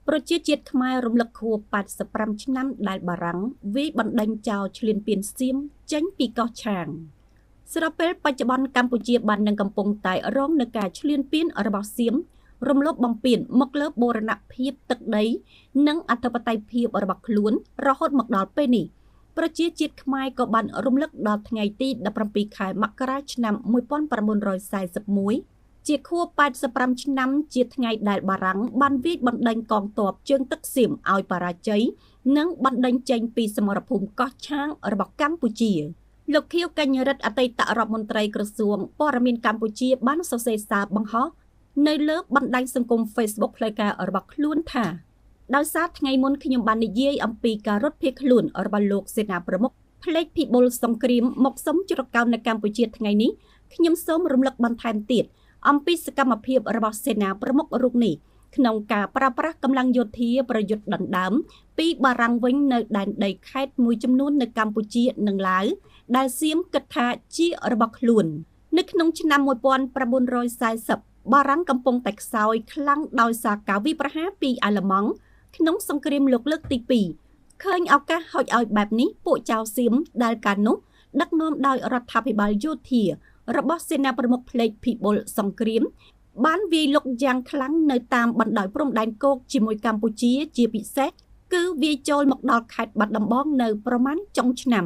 ប្រជាជាតិខ្មែររំលឹកខួប85ឆ្នាំដែលបារាំងវាយបណ្ដេញចោលឈ្លានពានសៀមចេញពីកោះឆាងស្របពេលបច្ចុប្បន្នកម្ពុជាបាននឹងកំពុងតែរងនឹងការឈ្លានពានរបស់សៀមរំលោភបំពានមកលើបូរណភាពទឹកដីនិងអធិបតេយ្យភាពរបស់ខ្លួនរហូតមកដល់ពេលនេះប្រជាជាតិខ្មែរក៏បានរំលឹកដល់ថ្ងៃទី17ខែមករាឆ្នាំ1941ជាខួប85ឆ្នាំជាថ្ងៃដែលបារាំងបានវាយបណ្ដេញកងទ័ពជើងទឹកសៀមឲ្យបរាជ័យនិងបណ្ដេញចេញពីសមរភូមិកោះឆាងរបស់កម្ពុជាលោកខៀវកញ្ញរិទ្ធអតីតរដ្ឋមន្ត្រីក្រសួងព័ត៌មានកម្ពុជាបានសរសេរសារបង្ហោះនៅលើបណ្ដាញសង្គម Facebook ផ្លូវការរបស់ខ្លួនថាដោយសារថ្ងៃមុនខ្ញុំបាននិយាយអំពីការរត់ភៀសខ្លួនរបស់លោកសេនាប្រមុខផ្លេចពិបុលសង្គ្រាមមកសុំជ្រកកោននៅកម្ពុជាថ្ងៃនេះខ្ញុំសូមរំលឹកបន្ថែមទៀតអំពីសកម្មភាពរបស់សេនាប្រមុខរូបនេះក្នុងការប្រើប្រាស់កម្លាំងយោធាប្រយុទ្ធដណ្ដើមពីបារាំងវិញនៅដែនដីខេត្តមួយចំនួននៅកម្ពុជានិងឡាវដែលសៀមគិតថាជារបស់ខ្លួននៅក្នុងឆ្នាំ1940បារាំងកំពុងតែខ្សោយខ្លាំងដោយសារការវាយប្រហារពីអាល្លឺម៉ង់ក្នុងសង្គ្រាមលោកលើកទី2ឃើញឱកាសហុចឲ្យបែបនេះពួកចៅសៀមដែលកាលនោះដឹកនាំដោយរដ្ឋាភិបាលយោធារបស់សេនាប្រមុខផ្លេចពិបុលសង្គ្រាមបានវាយលុកយ៉ាងខ្លាំងនៅតាមបណ្ដោយព្រំដែនគោកជាមួយកម្ពុជាជាពិសេសគឺវាយចូលមកដល់ខេត្តបាត់ដំបងនៅប្រមាណចុងឆ្នាំ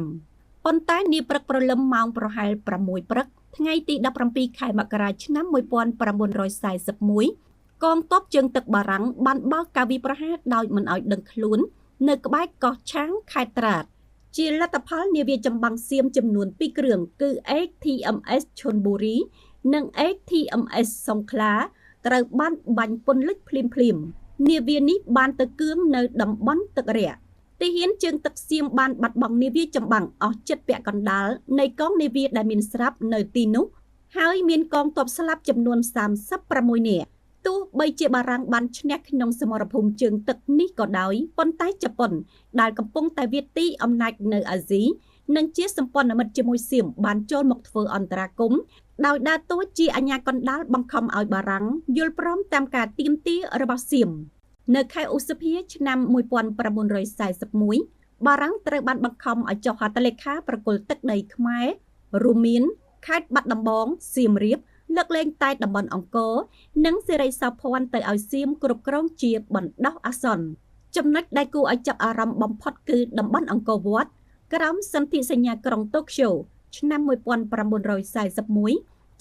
ប៉ុន្តែនាព្រឹកព្រលឹមម៉ោងប្រហែល6ព្រឹកថ្ងៃទី17ខែមករាឆ្នាំ1941កងទ័ពជើងទឹកបារាំងបានបើកការវាយប្រហារដោយមិនឲ្យដឹងខ្លួននៅក្បែរកោះឆាងខេត្តត្រាតជាលទ្ធផលនាវាចម្បាំងសៀមចំនួន2គ្រឿងគឺ HTMS ឈុនបូរីនិង HTMS សង្ខ្លាត្រូវបានបាញ់ពន្លិចភ្លាមៗនាវានេះបានទៅគឿងនៅតំបន់ទឹករាក់ទាហានជើងទឹកសៀមបានបាត់បង់នាវាចម្បាំងអស់ជិតពាក់កណ្ដាលនៃកងនាវាដែលមានស្រាប់នៅទីនោះហើយមានកងទ័ពស្លាប់ចំនួន36នាក់ទោះបីជាបារាំងបានឈ្នះក្នុងសមរភូមិជើងទឹកនេះក៏ដោយប៉ុន្តែជប៉ុនដែលកំពុងតែវាទីអំណាចនៅអាស៊ីនិងជាសម្ព័ន្ធមិត្តជាមួយសៀមបានចូលមកធ្វើអន្តរាគមន៍ដោយដើរតួជាអាជ្ញាកណ្ដាលបង្ខំឲ្យបារាំងយល់ព្រមតាមការទាមទាររបស់សៀមនៅខែឧសភាឆ្នាំ1941បារាំងត្រូវបានបង្ខំឲ្យចុះហត្ថលេខាប្រគល់ទឹកដីខ្មែររួមមានខេត្តបាត់ដំបងសៀមរាបលើកលែងតែតំបន់អង្គរនិងសិរីសោភ័ណ្ឌទៅឲ្យសៀមគ្រប់គ្រងជាបណ្ដោះអាសន្នចំណុចដែលគួរឲ្យចាប់អារម្មណ៍បំផុតគឺតំបន់អង្គរវត្តក្រោមសន្ធិសញ្ញាក្រុងតូក្យូឆ្នាំ1941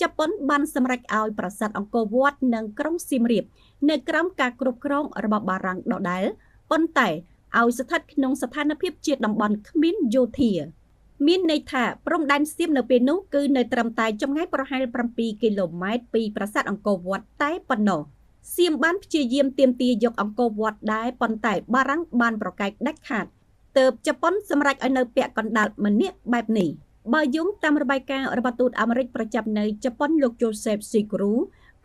ជប៉ុនបានសម្រេចឲ្យប្រាសាទអង្គរវត្តនិងក្រុងសៀមរាបនៅក្រោមការគ្រប់គ្រងរបស់បារាំងដដែលប៉ុន្តែឲ្យស្ថិតក្នុងស្ថានភាពជាតំបន់គ្មានយោធាមានន័យថាព្រំដែនសៀមនៅពេលនោះគឺនៅត្រឹមតែចម្ងាយប្រហែល7គីឡូម៉ែត្រពីប្រាសាទអង្គរវត្តតែប៉ុណ្ណោះសៀមបានព្យាយាមទាមទារយកអង្គរវត្តដែរប៉ុន្តែបារាំងបានប្រកែកដាច់ខាតទើបជប៉ុនសម្រេចឲ្យនៅពាក់កណ្ដាលម្នាក់បែបនេះបើយោងតាមរបាយការណ៍របស់ទូតអាមេរិកប្រចាំនៅជប៉ុនលោក Joseph Siguru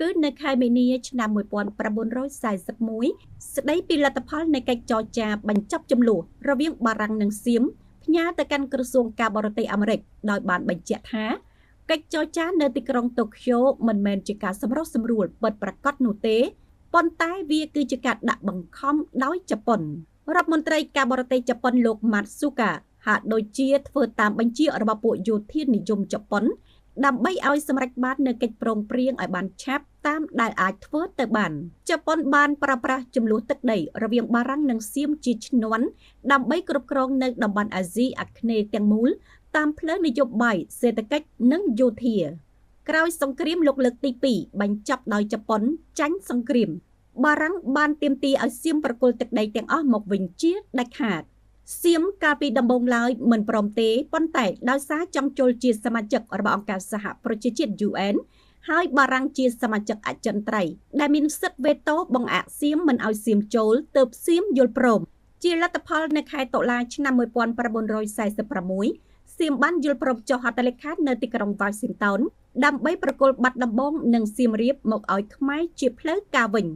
គឺនៅខែមីនាឆ្នាំ1941ស្ដីពីលទ្ធផលនៃកិច្ចចរចាបញ្ចប់ជម្លោះរវាងបារាំងនិងសៀមផ្ញើទៅកាន់ក្រសួងការបរទេសអាមេរិកដោយបានបញ្ជាក់ថាកិច្ចចរចានៅទីក្រុងតូក្យូមិនមែនជាការសម្រុះសម្រួលពិតប្រាកដនោះទេប៉ុន្តែវាគឺជាការដាក់បង្ខំដោយជប៉ុនរដ្ឋមន្ត្រីការបរទេសជប៉ុនលោកម៉ាត់ស៊ូកាហាក់ដូចជាធ្វើតាមបញ្ជារបស់ពួកយោធានិយមជប៉ុនដើម្បីឲ្យសម្រេចបាននូវកិច្ចព្រមព្រៀងឲ្យបានឆាប់តាមដែលអាចធ្វើទៅបានជប៉ុនបានប្រើប្រាស់ជម្លោះទឹកដីរវាងបារាំងនិងសៀមជាឈ្នាន់ដើម្បីគ្រប់គ្រងនៅតំបន់អាស៊ីអាគ្នេយ៍ទាំងមូលតាមផ្លូវនយោបាយសេដ្ឋកិច្ចនិងយោធាក្រោយសង្គ្រាមលោកលើកទី2បញ្ចប់ដោយជប៉ុនចាញ់សង្គ្រាមបារាំងបានទាមទារឲ្យសៀមប្រគល់ទឹកដីទាំងអស់មកវិញជាដាច់ខាតសៀមកាលពីដំបូងឡើយមិនព្រមទេប៉ុន្តែដោយសារចង់ចូលជាសមាជិករបស់អង្គការសហប្រជាជាតិ UN ហើយបារាំងជាសមាជិកអចិន្ត្រៃយ៍ដែលមានសិទ្ធិវេតូបង្អាក់សៀមមិនឲ្យសៀមចូលទើបសៀមយល់ព្រមជាលទ្ធផលនៅខែតុលាឆ្នាំ1946សៀមបានយល់ព្រមចុះហត្ថលេខានៅទីក្រុងវ៉ាស៊ីនតោនដើម្បីប្រគល់បាត់ដំបងនិងសៀមរាបមកឲ្យខ្មែរជាផ្លូវការវិញ